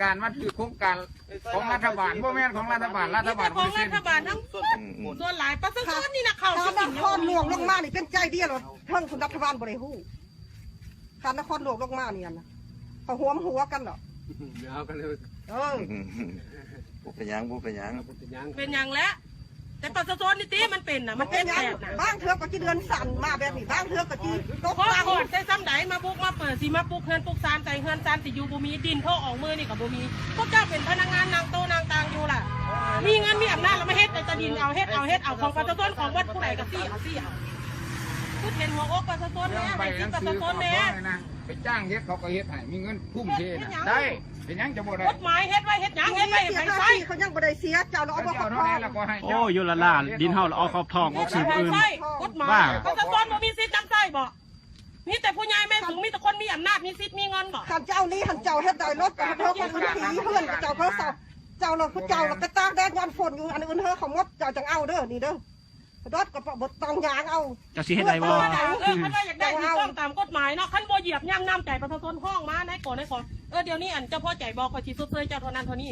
ການມາຖືກໂຄງການຂອງລັດຖະບານ ບໍ່ແມ່ນຂອງລັດຖະບານ ລັດຖະບານ ຂອງລັດຖະບານທັງ ອືມໆ ສ່ວນຫຼາຍປະຊາຊົນນີ້ນະ ເຂົ້າ ຖ້ານະຄອນຫຼວງລົງມານີ້ເປັນໃຈດຽວໂລດ ເທິງພຸ້ນລັດຖະບານບໍ່ໄດ້ຮູ້ ຄັນນະຄອນຫຼວງລົງມານີ້ຫັ້ນນະ ເຂົາຮ່ວມຫົວກັນດອກ ເອົາກັນເລີຍ ເອີ ບໍ່ເປັນຫຍັງ ບໍ່ເປັນຫຍັງ ເປັນຫຍັງແຫຼະ ແຕ່ປະຊາຊົນນີ້ຕິມັນເປັນນະ ມັນເປັນແບບນະ ບາງເທື່ອກໍຊິເດືອນສັ່ນມາແບບນີ້ ບາງເທື່ອກໍຊິຕົກຫຼັງ ຮອດແຕ່ຊ່ຳໃດ ມາບຸກມາເປີດ ຊິມາປຸກເຮືອນປຸກຊານໃສ່ເຮືອນຊານຊິຢູ່ບໍ່ມີ ດິນໂທອອກມືນີ້ກໍບໍ່ມີ ພວກເຈົ້າເປັນພະນັກງານນັ່ງໂຕະນັ່ງຕັ່ງຢູ່ລະ ມີເງິນມີອຳນາດລະມາເຮັດແຕ່ດິນເອົາ ເຮັດເອົາ ເຮັດເອົາ ຂອງປະຊາຊົນ ຂອງວັດຜູ້ໃດກໍຊີ້ເອົາ ຊີ້ເອົາ ຄືເຫັນຫົວອົກປະຊາຊົນແດ່ ໃຫ້ສິດປະຊາຊົນແດ່ ໄປຈ້າງເຮັດເຂົາກໍເຮັດໃຫ້ ມີເງິນທຸ່ມເທນະ ໄດ້ ເປັນຫຍັງຈະບໍ່ໄດ້ ກົດໝາຍເຮັດໄວ້ເຮັດຫຍັງ ເຮັດໄວ້ໃຫ້ໃຜໃຊ້ ເຂົາຍັງບໍ່ໄດ້ເສຍ ເຈົ້າລະເອົາບໍ່ຄອບຄອງ ໂອ້ ຢູ່ລະລາ ດິນເຮົາລະເອົາຄອບຄອງອອກສູ່ຜູ້ອື່ນ ກົດໝາຍ ປະຊາຊົນບໍ່ມີສິດນຳໃຊ້ບໍ ມີແຕ່ຜູ້ໃຫຍ່ແມ່ນສູງ ມີແຕ່ຄົນມີອຳນາດ ມີສິດມີເງິນບໍ ຄັນເຈົ້ານີ້ຫັ້ນເຈົ້າເຮັດໄດ້ລົດ ເຂົາຄົນອື່ນຂີ້ເຮືອນເຈົ້າ ເຂົາເຊົາ ເຈົ້າລະ ເຈົ້າລະໄປຕາກແດດຍ້ອນຝົນຢູ່ ອັນອື່ນເຮີເຂົາໝົດ ເຈົ້າຈັ່ງເອົາເດີ ນີ້ເດີ ລົດກໍບໍ່ຕ້ອງຢາງເອົາ ເຈົ້າຊິເຮັດໄດ້ບໍ່ ເອີ ຄັນວ່າຢາກໄດ້ຖືກຕ້ອງຕາມກົດໝາຍເນາະ ຄັນບໍ່ຢຽບຍ່ຳນ້ຳໃຈປະຊາຊົນ ຮ້ອງມາໃນ ກ ໃນ ຂ ເອີ ດຽວນີ້ອັນເຈົ້າພໍໃຈບໍ່ ຂ້ອຍຊິຊົດເຊີຍເຈົ້າເທົ່ານັ້ນເທົ່ານີ້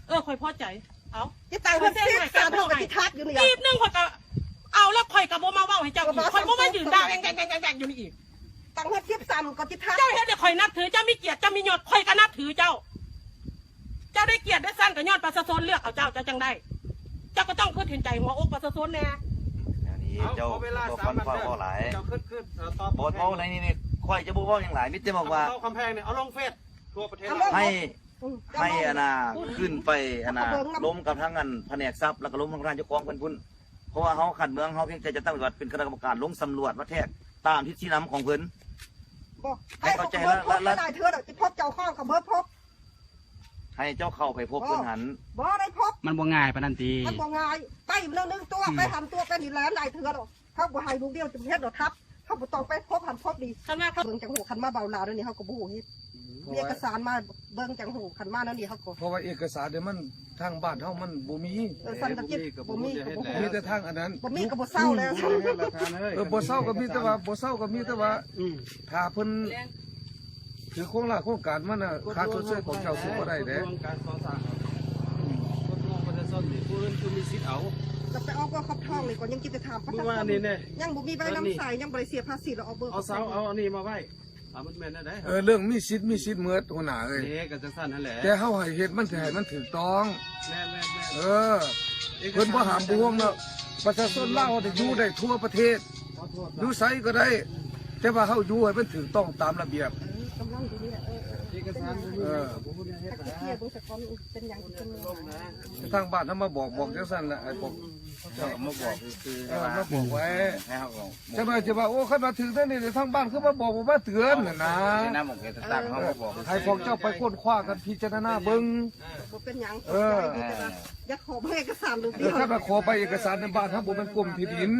ເອີ ຂ້ອຍພໍໃຈ ເອົາ ຊິຕາຍເພິ່ນສິບສາມເຮົາກໍຊິທັດຢູ່ນີ້ ອີບໜຶ່ງຂ້ອຍກໍເອົາ ແລ້ວຂ້ອຍກໍບໍ່ມາເວົ້າໃຫ້ເຈົ້າອີກ ຂ້ອຍບໍ່ມາຢືນດ່າແວ່ງໆໆໆຢູ່ນີ້ອີກ ຕັ້ງເຮືອນສິບສາມກໍຊິທັດ ເຈົ້າເຮັດໃຫ້ຂ້ອຍນັບຖື ເຈົ້າມີກຽດ ເຈົ້າມີຍດ ຂ້ອຍກໍນັບຖືເຈົ້າ ເຈົ້າໄດ້ກຽດໄດ້ຊັນກໍຍ້ອນປະຊາຊົນເລືອກເອົາເຈົ້າ ເຈົ້າຈັ່ງໄດ້ ເຈົ້າກໍຕ້ອງຄິດເຫັນໃຈຫົວອົກປະຊາຊົນແດ່ ອັນນີ້ເຈົ້າບໍ່ຄວນເວົ້າຫຼາຍ ເຈົ້າຄິດ ເອີ ຕອບ ບໍ່ເວົ້າໃນນີ້ ຂ້ອຍຈະບໍ່ເວົ້າຫຍັງຫຼາຍ ມີແຕ່ບອກວ່າ ເອົາຄຳແພງນີ້ ເອົາລົງເຟສທົ່ວປະເທດ ໃຫ້ ໃຫ້ອັນນ່າ ຂຶ້ນໄປອັນນ່າ ລົມກັບທາງອັນພະແນກຊັບ ແລ້ວກໍລົມກັບທາງເຈົ້າຂອງເພິ່ນພຸ້ນ ເພາະວ່າເຮົາ ຂັ້ນເມືອງເຮົາພຽງແຕ່ຈັດຕັ້ງປະຕິບັດ ເປັນຄະນະກຳມະການລົງສຳຫຼວດ ມາແທກຕາມທິດຊີ້ນຳຂອງເພິ່ນ ບໍ່ ໃຫ້ເຂົາໃຈ ແລ້ວ ແລ້ວ ແລ້ວ ຫຼາຍເທື່ອດອກ ຊິພົບເຈົ້າຂອງກໍບໍ່ພົບ ໃຫ້ເຈົ້າເຂົ້າໄປພົບເພິ່ນຫັ້ນ ບໍ່ໄດ້ພົບ ມັນບໍ່ງ່າຍປານນັ້ນຕິ ມັນບໍ່ງ່າຍ ໄປເລື່ອງໜຶ່ງຕົວ ໄປຫັ້ນຕົວ ໄປນີ້ຫຼາຍເທື່ອດອກ ເຮົາບໍ່ໃຫ້ລູກດຽວຈະເຮັດດອກທັບ ເຮົາບໍ່ຕ້ອງໄປພົບຫັ້ນພົບນີ້ ຄັນວ່າເບິ່ງຈັ່ງຮູ້ ຄັນມາເວົ້າລາວແນວນີ້ເຮົາກໍບໍ່ຮູ້ເຮັດ ມີເອກະສານມາເບິ່ງຈັ່ງຮູ້ ຄັນມາແນວນີ້ເຮົາກໍ ເພາະວ່າເອກະສານນີ້ມັນ ທາງບ້ານເຮົາມັນບໍ່ມີ ເອີ ສັນຕະກິດບໍ່ມີກໍບໍ່ ມີແຕ່ທາງອັນນັ້ນ ບໍ່ມີກໍບໍ່ເຊົາແລ້ວ ເອີ ບໍ່ເຊົາກໍມີແຕ່ວ່າ ບໍ່ເຊົາກໍມີແຕ່ວ່າ ອືມ ຖ້າເພິ່ນຖືກໂຄງລາໂຄງການມານະ ຄ່າຊົດເຊີຍຂອງເຈົ້າຊິບໍ່ໄດ້ເດ້ ການກໍ່ສ້າງ ອືມ ປະຊາຊົນນີ້ ຜູ້ອື່ນຄືມີສິດເອົາ ກໍໄປອອກເບີຂອບທອງນີ້ກໍຍັງກິດໄປຖາມປະຊາຊົນ ຍັງບໍ່ມີໃບນຳໃຊ້ ຍັງບໍ່ໄດ້ເສຍພາສີ ແລ້ວອອກເບີ ເອົາເສົາ ເອົາອັນນີ້ມາໄວ້ ເອົາ ມັນແມ່ນແນວໃດ ເອີ ເລື່ອງມີສິດ ມີສິດໝົດ ຫົວໜ້າເອີຍ ເອີ ກໍຈັ່ງຊັ້ນຫັ້ນແຫຼະ ແຕ່ເຮົາໃຫ້ເຮັດມັນຊິໃຫ້ມັນຖືກຕ້ອງ ແມ່ນໆໆ ເອີ ເພິ່ນບໍ່ຫ້າມບໍ່ຫ່ວງເນາະ ປະຊາຊົນລາວເຮົາໄດ້ຢູ່ໄດ້ທົ່ວປະເທດ ຢູ່ໃສກໍໄດ້ ແຕ່ວ່າເຮົາຢູ່ໃຫ້ມັນຖືກຕ້ອງຕາມລະບຽບ ເອີ ກຳລັງຢູ່ນີ້ແຫຼະ ເອີ ເອີ ເອກະສານບໍ່ມີ ເອີ ກໍບໍ່ຮູ້ແນວເຮັດ ເອີ ເປັນຫຍັງ ທາງບ້ານເຮົາມາບອກ ບອກຈັ່ງຊັ້ນແຫຼະ ໃຫ້ບອກ ເຈົ້າກໍມາບອກຊື່ໆ ເອີ ມາບອກໄວ້ ໃຫ້ເຮົາກໍ ຈັກໜ້ອຍຊິວ່າ ໂອ້ ຄັນວ່າຖືກແນວນີ້ ທາງບ້ານຄືມາບອກ ມາເຕືອນຫັ້ນນະ ໃຫ້ພວກເຈົ້າໄປຄົ້ນຄວ້າກັນ ພິຈາລະນາເບິ່ງ ບໍ່ເປັນຫຍັງ ເອີ ຢາກຂໍໃບເອກະສານ ເອີ ຄັນວ່າຂໍໃບເອກະສານໃນບ້ານເຮົາ ບໍ່ແມ່ນກົມທີ່ດິນ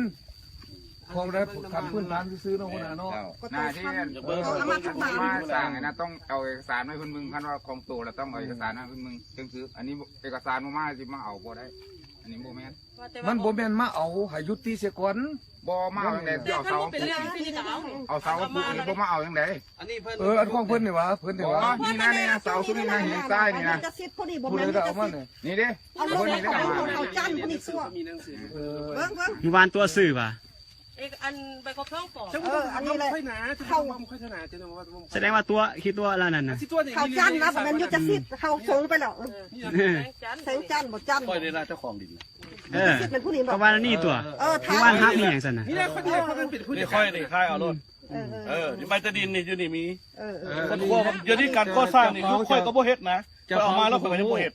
ຂອງໄດ້ຂັ້ນພື້ນຖານຊື່ໆເນາະ ຫົວໜ້າເນາະ ໜ້າທີ່ ເອີ ເອົາມາທັງບ້ານ ມາສ້າງໃຫ້ນະ ຕ້ອງເອົາເອກະສານມາໃຫ້ເພິ່ນເບິ່ງ ຄັນວ່າຂອງໂຕລະຕ້ອງເອົາເອກະສານມາໃຫ້ເພິ່ນເບິ່ງ ຈັ່ງຄື ອັນນີ້ເອກະສານບໍ່ມາ ຊິມາເອົາບໍ່ໄດ້ ອັນນີ້ບໍ່ແມ່ນ ມັນບໍ່ແມ່ນມາເອົາ ໃຫ້ຍຸຕິເສຍກ່ອນ ບໍ່ມາເອົາຈັ່ງໃດ ເອົາເສົາ ເປັນເລື່ອງທີ່ນີ້ກໍເອົາ ເອົາເສົາມາປຸກນີ້ ບໍ່ມາເອົາຈັ່ງໃດ ອັນນີ້ເພິ່ນ ເອີ ອັນຂອງເພິ່ນນີ້ຫວາ ເພິ່ນນີ້ຫວາ ນີ້ນະ ນີ້ນະ ເສົາຊຸມນີ້ນະ ຫີນຊາຍນີ້ນະ ຈັດສິດ ຜູ້ນີ້ບໍ່ແມ່ນ ຜູ້ໃດກໍເອົາມານີ້ ນີ້ເດ້ ເອົາລົງໃນຂອງເຂົາຈັນຜູ້ນີ້ຊົ່ວ ເອີ ເບິ່ງໆ ຢູ່ບ້ານຕົວະຊື່ຫວາ ເອກ ອັນໃບຂອບທອງປອມ ເອີ ອັນນີ້ແຫຼະ ເຂົາ ສະແດງວ່າຕົວະ ຄິດຕົວະລະນັ້ນນະ ເຂົາຈັນນະ ບໍ່ແມ່ນຢູ່ຈັດສິດ ເຂົາເຊີງໄປແລ້ວ ເອີ ແສງຈັນ ແສງຈັນ ບໍ່ຈັນ ຂ້ອຍນີ້ລະເຈົ້າຂອງດິນ ເອີ ເປັນຜູ້ນີ້ບໍ່ ປະມານນີ້ຕົວະ ເອີ ເອີ ເອີ ເອີ ເອີ ເອີ ເປັນຜູ້ນີ້ ຂ້ອຍນີ້ຂາຍເອົາໂລດ ເອີ ເອີ ເອີ ໃບຕາດິນນີ້ຢູ່ນີ້ມີ ເອີ ເອີ ເອີ ດຽວນີ້ການກໍ່ສ້າງນີ້ ຂ້ອຍກໍບໍ່ເຮັດນະ ຂ້ອຍເອົາມາແລ້ວຂ້ອຍກໍຍັງບໍ່ເຮັດ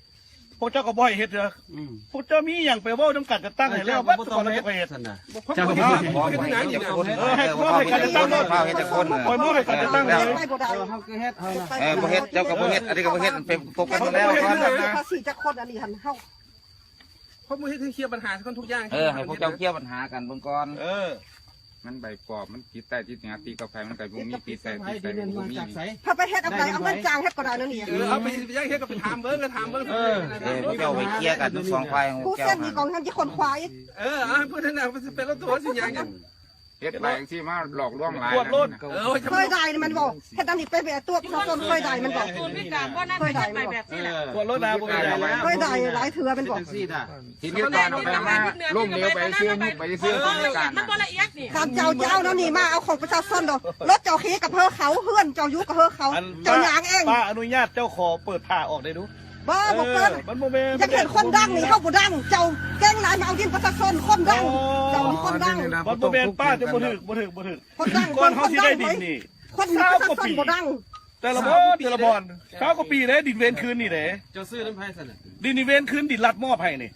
ພວກເຈົ້າກໍບໍ່ໃຫ້ເຮັດເດີ ອືມ ພວກເຈົ້າມີຫຍັງໄປເວົ້ານຳການຈັດຕັ້ງໃຫ້ແລ້ວ ເຈົ້າກໍບໍ່ຕ້ອງເຮັດ ເຮັດຫັ້ນນະ ເຈົ້າກໍບໍ່ເຮັດ ເອີ ໃຫ້ມອບໃຫ້ການຈັດຕັ້ງໂລດ ເຮັດຈັກຄົນ ຂ້ອຍມອບໃຫ້ການຈັດຕັ້ງເລີຍ ເອີ ເຮົາກໍເຮັດ ເອີ ບໍ່ເຮັດ ເຈົ້າກໍບໍ່ເຮັດ ອັນນີ້ກໍບໍ່ເຮັດ ໄປພົບກັນແລ້ວ ພາສີຈັກຄົນອັນນີ້ຫັ້ນ ເຮົາ ເພາະບໍ່ເຮັດໃຫ້ເຄລຍບັນຫາ ທຸກຢ່າງ ເອີ ໃຫ້ພວກເຈົ້າເຄລຍບັນຫາກັນເບິ່ງກ່ອນ ເອີ ມັນໃບປອມ ມັນຕິດໃຕ້ຕິດຫຍັງ ຕິດກັບໃຜ ມັນກໍບໍ່ມີ ຕິດໃສ່ ຕິດໃສ່ ມັນກໍບໍ່ມີ ຖ້າໄປເຮັດເອົາໄປ ເອົາເງິນຈ້າງເຮັດກໍໄດ້ແນວນີ້ ເອີ ເອົາໄປເຮັດຫຍັງ ເຮັດກໍໄປຖາມເບິ່ງ ກໍຖາມເບິ່ງ ເອີ ເອີ ພວກເຈົ້າໄປເຄລຍກັນທັງສອງຝ່າຍ ຜູ້ເຊັນນີ້ກໍເງິນທີ່ຄົນຂວາອີກ ເອີ ເອົາ ເພິ່ນນັ້ນນະ ເພິ່ນຊິເປັນລະຕົວະຊິຫຍັງ ເອີ ເຮັດໄປຈັ່ງຊີ້ມາຫຼອກລວງຫຼາຍ ກວດລົດ ເອີ ເຄີຍໄດ້ແມ່ນບໍ່? ເຮັດອັນນີ້ໄປແບບຕົວະປະຊາຊົນ ເຄີຍໄດ້ແມ່ນບໍ່? ສູນວິການບໍ່ນັ້ນ ເຄີຍໄດ້ແມ່ນບໍ່? ກວດລົດນາບໍ່ໄດ້ ເຄີຍໄດ້ຫຼາຍເທື່ອແມ່ນບໍ່? ເຮັດຈັ່ງຊີ້ນະ ເຮັດການເອົາໄປມາ ລົ້ມເຫຼວໄປຊື່ ຍຸບໄປຊື່ ສູນວິການ ມັນບໍ່ລະອຽດນີ້ ຄັນເຈົ້າຈະເອົາແນວນີ້ມາ ເອົາຂອງປະຊາຊົນດອກ ລົດເຈົ້າຂີ່ກັບເຮືອເຂົາ ເຮືອນເຈົ້າຢູ່ກັບເຮືອເຂົາ ເຈົ້າຍ່າງເອງ ປ້າອະນຸຍາດເຈົ້າຂໍເປີດຜ້າອອກໄດ້ດູ. ບໍ່ ບໍ່ເປີດ ມັນບໍ່ແມ່ນ ຢາກເຫັນຄົນດັງນີ້ ເຮົາບໍ່ດັງ ເຈົ້າເກັ່ງຫຼາຍ ມາເອົາດິນປະຊາຊົນ ຄົນດັງ ເຈົ້າມີຄົນດັງ ມັນບໍ່ແມ່ນ ປ້າ ເຈົ້າບໍ່ຖືກ ບໍ່ຖືກ ບໍ່ຖືກ ຄົນດັງ ກ່ອນເຮົາຊິໄດ້ດິນນີ້ ຄົນມີປະຊາຊົນບໍ່ດັງ ຊາວກວ່າປີ ແຕ່ລະບ່ອນ ແຕ່ລະບ່ອນ ຊາວກວ່າປີເດ້ ດິນເວນຄືນນີ້ເດ້ ເຈົ້າຊື້ນຳໃຜຊັ້ນ ດິນນີ້ເວນຄືນ ດິນລັດມອບໃຫ້ນີ້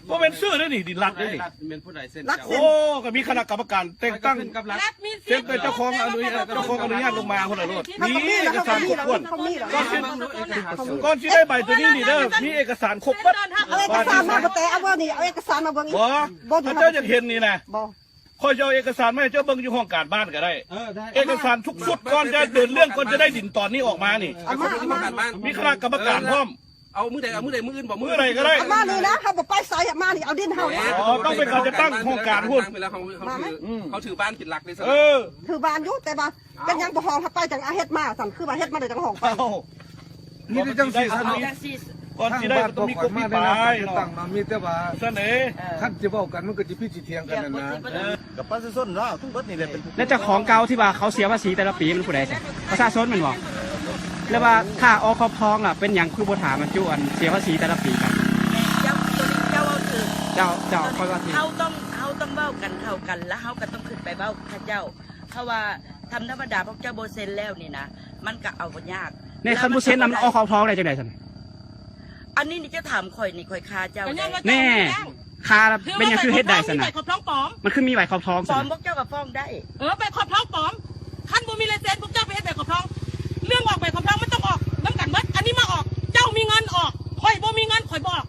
ບໍ່ແມ່ນຊື້ເດ້ນີ້ ດິນລັດເດ້ນີ້ ລັດແມ່ນຜູ້ໃດເຊັນ ລັດເຊັນ ໂອ້ ກໍມີຄະນະກຳມະການແຕ່ງຕັ້ງ ລັດມີສິດ ເຊັນໂດຍເຈົ້າຂອງອະນຸຍາດ ເຈົ້າຂອງອະນຸຍາດລົງມາພຸ້ນລະໂລດ ມີເອກະສານຄົບຖ້ວນ ເຂົາມີແລ້ວ ກ່ອນຊິ ກ່ອນຊິໄດ້ໃບໂຕນີ້ນີ້ເດີ ມີເອກະສານຄົບເບິດ ເອົາເອກະສານມາ ບໍ່ແຕ່ເອົາເບິ່ງນີ້ ເອົາເອກະສານມາເບິ່ງອີກ ບໍ່ ບໍ່ ຖ້າເຈົ້າຢາກເຫັນນີ້ນະ ບໍ່ ຂ້ອຍຊິເອົາເອກະສານມາໃຫ້ເຈົ້າເບິ່ງຢູ່ຫ້ອງການບ້ານກໍໄດ້ ເອີ ໄດ້ ເອກະສານທຸກຊຸດ ກ່ອນຈະເດີນເລື່ອງ ກ່ອນຈະໄດ້ດິນຕອນນີ້ອອກມານີ້ ເອົາມາ ເອົາມາ ມີຄະນະກຳມະການພ້ອມ ເອົາມື້ໃດ ເອົາມື້ໃດ ມື້ອື່ນບໍ່ ມື້ໃດກໍໄດ້ ເອົາມານີ້ນະ ເຮົາບໍ່ໄປໃສ ເອົາມານີ້ ເອົາດິນເຮົານີ້ ອໍ ຕ້ອງເປັນເຂົາຈະຕັ້ງຫ້ອງການພຸ້ນ ເຮົາ ເຮົາ ເຮົາ ເຮົາຖືບ້ານເປັນຫຼັກເລີຍ ເອີ ຖືບ້ານຢູ່ ແຕ່ວ່າເປັນຫຍັງບໍ່ຮ້ອງເຮົາໄປ ຈັ່ງເອົາເຮັດມາຊັ້ນ ຄືວ່າເຮັດມາໄດ້ຈັ່ງຮ້ອງໄປ ມີແຕ່ຈັ່ງຊີ້ຊັ້ນເນາະ ຈັ່ງຊີ້ ກ່ອນຊິໄດ້ກໍຕ້ອງມີກົກມີປາຍເນາະ ມີແຕ່ວ່າຊັ້ນເດ້ ຄັນຊິເວົ້າກັນມັນກໍຊິຜິດຊິຖຽງກັນນັ້ນນະ ກັບປະຊາຊົນເນາະ ທັງເບິດນີ້ແຫຼະ ແລ້ວເຈົ້າຂອງເກົ່າທີ່ວ່າເຂົາເສຍພາສີແຕ່ລະປີແມ່ນຜູ້ໃດຊັ້ນ ປະຊາຊົນແມ່ນບໍ່ ຫຼືວ່າຖ້າ ອຄພ ລະເປັນຫຍັງຄືບໍ່ຖາມອັນຈຸອັນເສຍພາສີແຕ່ລະປີກັນ ເຈົ້າ ຕົວນີ້ເຈົ້າເວົ້າຖືກ ເຈົ້າ ເຈົ້າ ຂ້ອຍວ່າຖືກ ເຮົາຕ້ອງ ເຮົາຕ້ອງເວົ້າກັນເຂົ້າກັນ ລະເຮົາກໍຕ້ອງຂຶ້ນໄປເວົ້າເຂົາເຈົ້າ ເພາະວ່າທຳ ທຳມະດາພວກເຈົ້າບໍ່ເຊັນແລ້ວນີ້ນະ ມັນກໍເອົາບໍ່ຍາກ ແນ່ ຄັນບໍ່ເຊັນລະມັນ ອຄພ ໄດ້ຈັ່ງໃດຊັ້ນ ອັນນີ້ນີ້ເຈົ້າຖາມຂ້ອຍນີ້ ຂ້ອຍຄາເຈົ້າ ແນ່ ຄາເປັນຫຍັງຄືເຮັດໄດ້ຊັ້ນນະ ມັນຄືມີໃບຂອບທອງ ປອມ ພວກເຈົ້າກໍຟ້ອງໄດ້ ເອີ ໃບຂອບທອງປອມ ຄັນບໍ່ມີລາຍເຊັນ ພວກເຈົ້າໄປເຮັດໃບຂອບທອງ ເລື່ອງອອກໃບຂອບທອງມັນຕ້ອງອອກນຳກັນເບິດ ອັນນີ້ມາອອກ ເຈົ້າມີເງິນອອກ ຂ້ອຍບໍ່ມີເງິນ ຂ້ອຍບໍ່ອອກ